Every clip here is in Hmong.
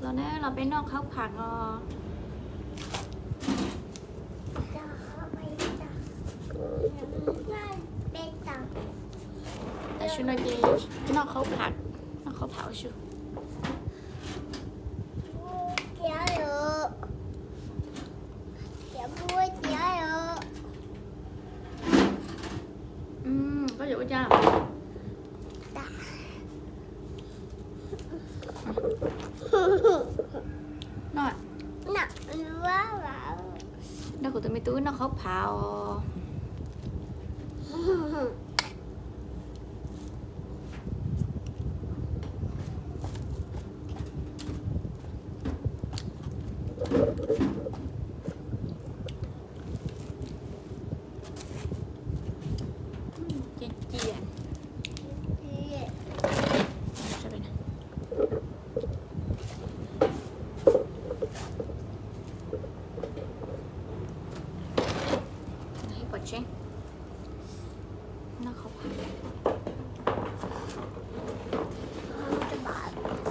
Los na, los peb noj khaub pham os. Tam sim no ces noj khaub pham, noj khaub pham ua su. Koj yuav ua cas? Noj, nrog kuv tus me tub wb noj khaub pham os. Cia cia. Pom tseeb. Noj khaub pham.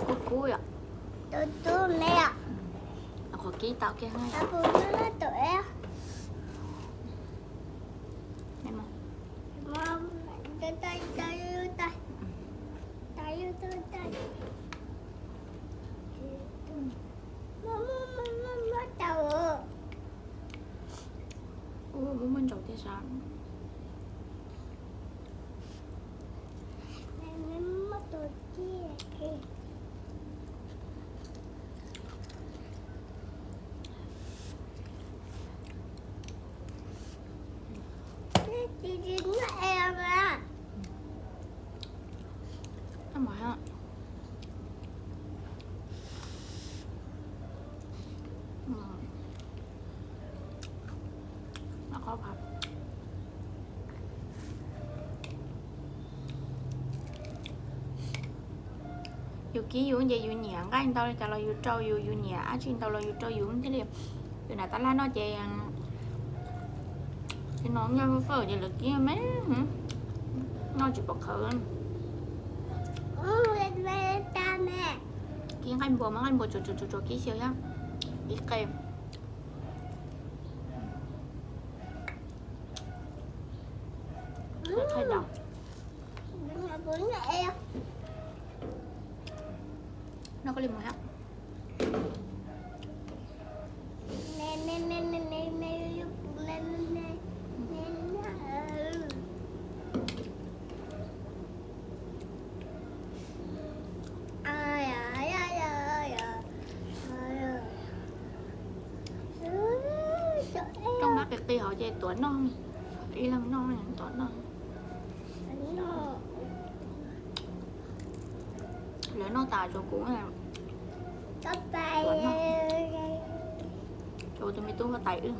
Kub kub yom. Qhov kib tau kiag. Ua muaj muaj ntsaum tiag sav. Yus kib yus ces yus nyiam nqaij ntau li cas los yus rau yus, yus nyiam dab tsi ntau los yus rau yus thiaj li. Yus nam tab laj noj ces tsis no noj fawj ces lawv kib me, noj tsis pom qhawv. Kib nqaij npua mas nqaij npua tsuas tsuas tsuas kib xyaw thiab. Ib qe. Noj koj li mus hab. Rooj mab qis qis hauv ces tuav noj, ib leeg noj tuav noj. Lawv noj tas tsuav kuv, kuv tus me tub ua tais wb.